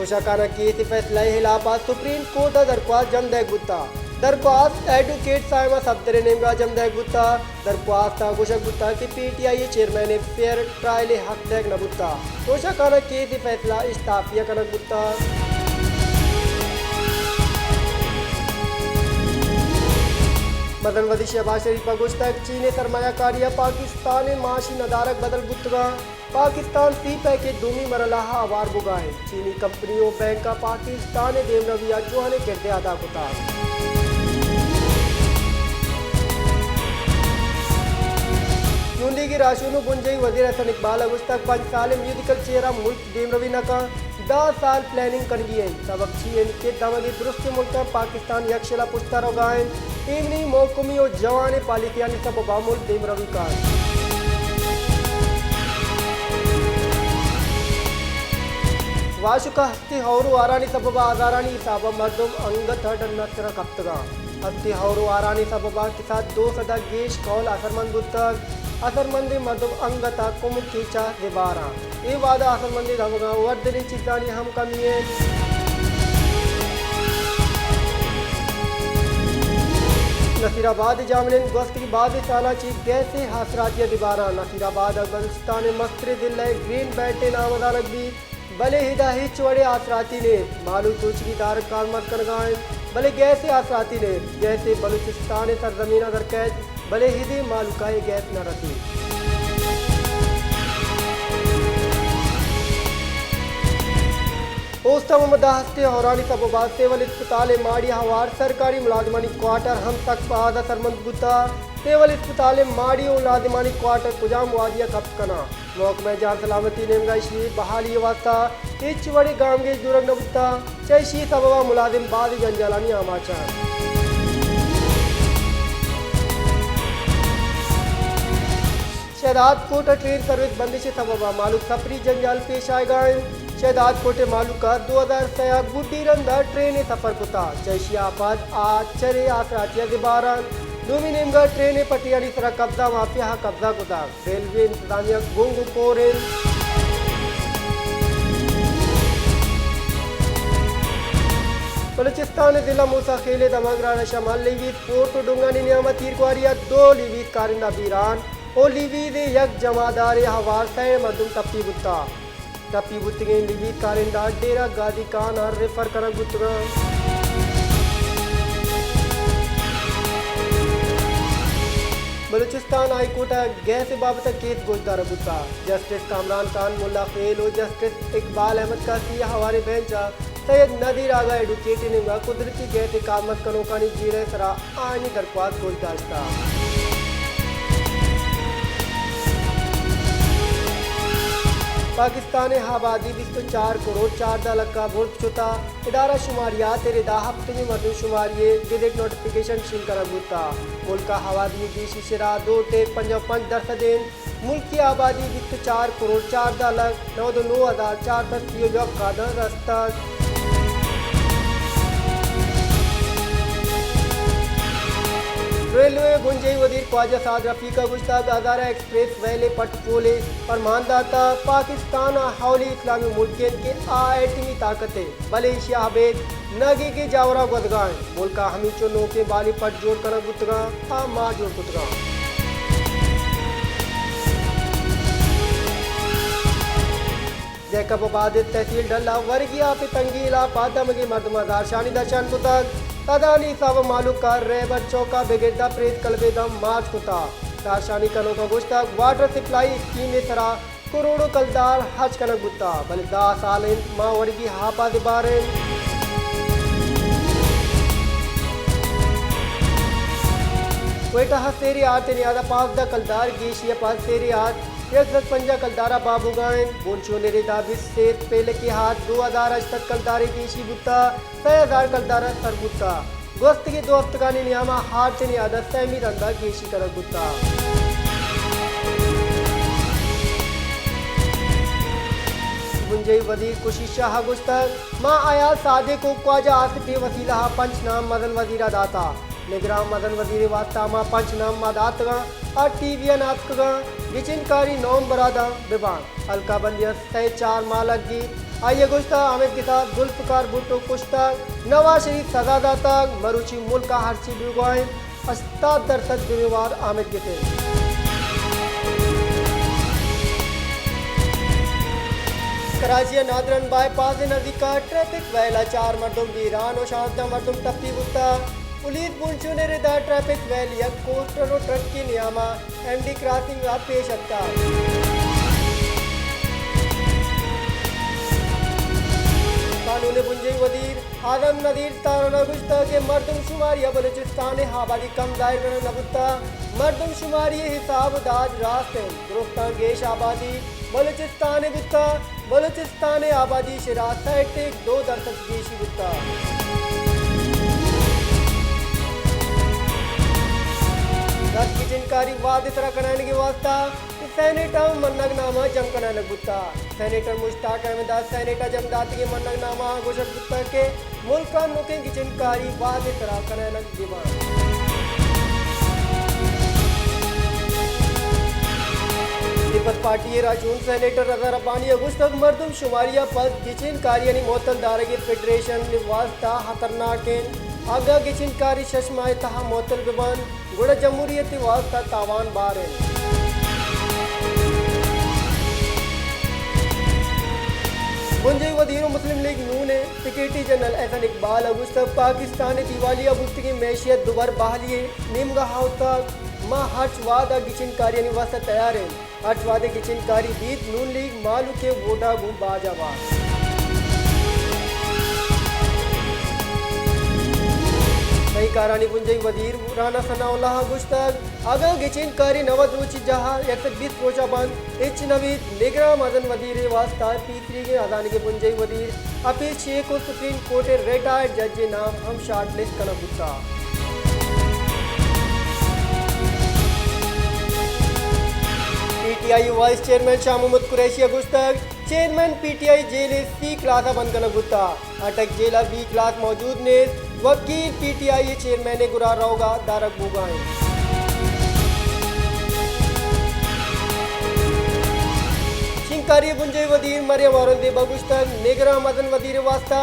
توشہ خانہ کیس ءِ فیصلہ ءِ ہلاپ ءَ سپریم کورٹ ءَ درخواست جم دئیگ بوتگ۔ درخواست ایڈووکیٹ سائمہ صفدر ءِ نیمگ ءَ جم دئیگ بوتگ۔ درخواست ءَ گوشگ بوتگ کہ پی ٹی آئی ءِ چیئرمین ءَ فیئر ٹرائل ءِ حق دئیگ نہ بوتگ۔ توشہ خانہ کیس ءِ فیصلہ اشتافی ءَ کنگ بوتگ۔ مزن وزیر شہباز شریف ءَ گوشتگ، چین ءِ سرمایہ کاری ءَ پاکستان ءِ معاشی ندارگ بدل بوتگ انت۔ پاکستان سی پیک ءِ دومی مرحلہ ءَ ہوار بوگ ءَ انت۔ چینی کمپنی ءُ بینک ءَ پاکستان ءِ دیمروی ءَ جوانیں کردے ادا کتگ۔ نون لیگی راہشون ءُ بنجاہی وزیر احسن اقبال ءَ گوشتگ، پنچ سال ءِ میوزیکل چیئر ءَ ملک دیمروی نہ کنت، دہ سال پلاننگ کنگی انت۔ سبب چی انت کہ دمگی درستیں ملکاں پاکستان یک شل ءَ پشت ءَ روگ ءَ انت؟ ایوانی محکمی ءُ جوانیں پالیسیانی سبب ءَ ملک دیمروی کنت۔ واشک ءَ ہستی ہئور ءُ ہارانی سبب ءَ ہزارانی حساب ءَ مردم انگت ءَ ڈن ءِ سر ءَ کپتگ انت۔ ہستی ہئور ءُ ہارانی سبب ءَ کہ سد دو سد ءَ گیش کہول اثرمند بوتگ۔ اثرمندیں مردم انگت ءَ کمکے چہ زبہر انت۔ اے وہد ءَ اثرمندیں دمگاں وردنی چیزانی ہم کمی انت۔ نصیر آباد ءِ جاہمنند گوستگیں بازیں سالاں چہ گیس ءِ آسراتی ءَ زبہر انت۔ نصیر آباد ءَ بلوچستان ءِ مستریں ضلع ءِ گرین بیلٹ ءِ نام ءَ زانگ بیت، بلے ادا ہچ وڑیں آسراتی نیست۔ مہلوک روچگی دارگ کارمرز کنگ ءَ انت، بلے گیس ءِ آسراتی نیست۔ گیس ءَ بلوچستان ءِ سرزمین ءَ در کئیت، بلے ادی مہلوک ءَ اے گیس نہ رسیت۔ اوست ءَ مداں ہستی ہئورانی سبب ءَ سول اسپتال ءِ ماڑی ءَ ہوار سرکاری ملازمانی کوارٹر ہم سک باز اثرمند بوتگ۔ سول اسپتال ءِ ماڑی ءُ ملازمانی کوارٹر کجام وادی ءَ کپت کناں؟ محکمہ جان سلامتی ءِ نیمگ ءَ ایشی ءِ بحالی ءِ واستہ ہچ وڑیں گامگیج زورگ نہ بوتگ، چہ ایشی ءِ سبب ءَ ملازم بازیں جنجالانی آماچ انت۔ شہداد کوٹ ءَ ٹرین سروس بندش ءِ سبب ءَ مہلوک سفری جنجال پیش آیگ ءَ انت۔ شہداد کوٹ ءِ مہلوک ءَ دو ہزار سئے ءَ گڈی رند ءَ ٹرین ءِ سفر کتگ، چہ ایشی ءَ پد آ چرے آسراتی ءَ زبہر انت۔ دومی نیمگ ءَ ٹرین ءِ پٹیانی سرا قبضہ مافیا ءَ قبضہ کتگ۔ ریلوے انتظامیہ گنگ ءُ کور انت۔ بلوچستان ءِ ضلع موسی خیل ءِ دمگ راڑہ شمال لیویز پورٹ ءُ ڈونگانی نیام ءَ تیرگواری ءَ دو لیویز کارندہ بیران ءُ لیویز ءِ یک جمعدارے ءَ ہوار سئے مردم ٹپی بوتگ۔ ٹپی بوتگیں لیویز کارندہ ڈیرہ گازی خان ءَ ریفر کنگ بوتگ انت۔ بلوچستان ہائی کورٹ ءَ گیس ءِ بابت ءَ کیس گوشدارگ بوتگ۔ جسٹس کامران خان ملا خیل ءُ جسٹس اقبال احمد قاضی ءِ ہواریں بینچ ءَ سید نذیر آغا ایڈووکیٹ ءِ نیمگ ءَ قدرتی گیس ءِ کارمرز کنوکانی جیڑہ ءِ سرا آئینی درخواست گوشداشتگ۔ پاکستان ءِ آبادی بیست ءُ چار کروڑ چاردہ لکھ ءَ برز شتگ۔ ادارہ شماریات ءِ ردا ہپتمی مردم شماری ءِ گزٹ نوٹیفکیشن شنگ کنگ بوتگ۔ ملک ءِ آبادی ءِ گیشی شرح دو ٹیک پنجاہ ءُ پنچ درسد انت۔ ملکی آبادی بیست ءُ چار کروڑ چاردہ لکھ نود ءُ نو ہزار چار سد سی ءُ یک آداں رستگ۔ ریلوے ءِ بنجاہی وزیر خواجہ سعد رفیق ءَ گوشتگ، ہزارہ ایکسپریس ویل ءِ پٹ پول ءِ پرمان داتگ۔ پاکستان ءَ اولی اسلامی ملک انت کہ آ ایٹمی طاقت انت، بلے ایشی ءَ ابید نگیگیں جاوراں گوزگ ءَ انت۔ ملک ءَ ہمینچو نوکیں بالی پٹ جوڑ کنگ بوتگ انت، آ ما جوڑ کتگ انت۔ جیکب آباد ءِ تحصیل ڈل ءَ ورگی آپ ءِ تنگی ہلاپ ءَ دمگی مردماں زہرشانی درشان کتگ۔ سدانی حساب ءَ مہلوک ءَ رہبر چوک ءَ بگر داں پریس کلب ءِ داں مارچ کتگ۔ زہرشانی کنوکاں گوشتگ، واٹر سپلائی اسکیم ءِ سرا کروڑوں کلدار ہرچ کنگ بوتگ، بلے دہ سال انت ما ورگی آپ ءَ زبہر انت۔ کوئٹہ ءَ سیر ءِ آرت ءِ نیاد ءَ پانزدہ کلدار، گیشی ءَ پد سیر ءِ آرت یک سد پنجاہ کلدار ءَ بہا بوگ ءَ انت۔ بونچو ءِ ردا بیست سیر پیلکی آرت دو ہزار ہشت سد کلدار ءِ گیشی بوتگ، سئے ہزار کلدار ءَ سر بوتگ۔ گوستگیں دو ہفتگانی نیام ءَ آرت ءِ نیاد ءَ سیمی رند ءَ گیشی کنگ بوتگ۔ بنجاہی وزیر خورشید شاہ ءَ گوشتگ، ما ایاز صادق ءُ خواجہ آصف ءِ وسیلہ ءَ پنچ نام مزن وزیر ءَ داتگ۔ نگراں مزن وزیر ءِ واستہ ہما پنچ نام ما داتگ انت، آ ٹی وی ءَ نہ اتکگ انت، گچین کاری نومبر ءَ داں بہ بنت۔ حلقہ بندی ءَ سئے چار ماہ لگیت۔ آئی ءَ گوشتگ، حامد گس ءَ ذوالفقار بھٹو کشتگ، نواز شریف سزا داتگ، مروچی ملک ءَ ہرچی بیوگا انت، ہشتاد درسد ذمہ وار حامد گس انت۔ کراچی ءِ نادرن بائی پاس ءِ نزیک ءَ ٹریفک ویل ءَ چار مردم بیران ءُ شانزدہ مردم ٹپی بوتگ۔ پولیس بنشون ءِ ردا ٹریفک ویل یک کوسٹر ءُ ٹرک ءِ نیام ءَ ایم ڈی کراسنگ ءَ پیش اتکگ۔ قانون ءِ بنجاہی وزیر اعظم نذیر تارڑ ءَ گوشتگ کہ مردم شماری ءَ بلوچستان ءِ آبادی کم ظاہر کنگ نہ بوتگ، مردم شماری ءِ حساب ءُ داج راست انت، درستاں گیش آبادی بلوچستان ءِ بوتگ، بلوچستان ءِ آبادی شرا سئے ٹیک دو درسد گیشی بوتگ۔ دست گچین کاری وھد ءِ سرا کنائینگ ءِ واستہ سینیٹ ءَ منگ نامہ جم کنائینگ بوتگ۔ سینیٹر مشتاق احمد ءَ سینیٹ ءَ جم داتگیں منگ نامہ ءَ گوشگ بوتگ کہ ملک ءَ نوکیں گچین کاری وھد ءِ سرا کنائینگ بہ بنت۔ پیپلز پارٹی ءِ راہشون سینیٹر رضا ربانی ءَ گوشتگ، مردم شماری ءَ پد گچین کاریانی معطل دارگ فیڈریشن ءِ واستہ خطرناک انت۔ اگاں گچین کاری شش ماہ ءِ تہا معطل بہ بنت، گڑا جمہوریت ءِ واستہ تاوان بار انت۔ بنجاہی وزیر ءُ مسلم لیگ نون ءِ سیکرٹری جنرل احسن اقبال ءَ گوشتگ، پاکستان ءِ دیوالیہ بوتگیں معیشت دوبر بحالی ءِ نیمگا آورتگ، ما ہرچ وھد ءَ گچین کاریانی واستہ تیار ایں۔ ہرچ وھدے گچین کاری بیت، نون لیگ مھلوک ءِ ووٹ ءَ گوں باجا بات۔ تہی کارانی بنجاہی وزیر رانا ثناء اللہ ءَ گوشتگ، اگاں گچین کاری نود روچی جاہ ءَ یک سد بیست روچ ءَ بنت، ہچ نہ بیت، نگراں مزن وزیر ءِ واستہ پیسریگیں ہزانگ ءِ بنجاہی وزیر حفیظ شیخ ءُ سپریم کورٹ ءِ ریٹائرڈ جج ءِ نام ہم شارٹ لسٹ کنگ بوتگ۔ پی ٹی آئی ءِ وائس چیئرمین شاہ محمد قریشی ءَ گوشتگ، chairman P T I jail ءِ سی کلاس ءَ بند کنگ بوتگ، اٹک جیل ءَ بی کلاس موجود نیست، وکیل پی ٹی آئی ءِ چیئرمین ءِ گورا روگ ءَ دارگ بوگ ءَ انت۔ شنگکاری ءِ بنجاہی وزیر مریم اورنگزیب ءَ گوشتگ، نگراں مزن وزیر ءِ واستہ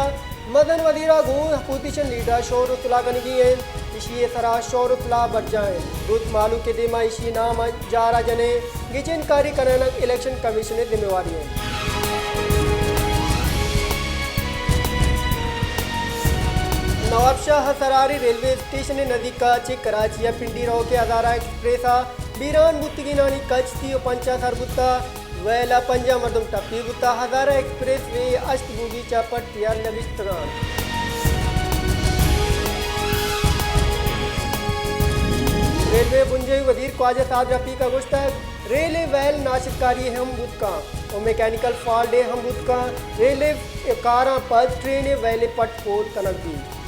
مزن وزیر ءَ گوں اپوزیشن لیڈر شور ءُ صلاح کنگی انت، ایشی ءِ سرا شور ءُ صلاح برجاہ انت۔ زوت مھلوک ءِ دیما ایشی ءِ نام ءَ جار ءَ جنیں، گچین کاری کنائینگ الیکشن کمیشن ءِ ذمہ واری انت۔ نواب شاہ ءِ سرحدی ریلوے اسٹیشن ءِ نزیک ءَ چہ کراچی ءَ پنڈی روک ءِ ہزارہ ایکسپریس ءَ بیران بوتگینانی کچ سی ءُ پنچ ءَ سر بوتگ۔ ویل ءَ پنجاہ مردم ٹپی بوتگ، ہزارہ ایکسپریس وے ءِ ہشت بوگی چہ پٹ تیار نبشتگ انت۔ ریلوے ءِ بنجاہی وزیر خواجہ سعد رفیق ءَ گوشتگ، ریل ءِ ویل ناشتکاری ہم بوت کنت ءُ میکینیکل فالٹ ہم بوت کنت، ریل ءِ کاراں پد ٹرین ءِ ویل ءِ پٹ پول کنگ بیت۔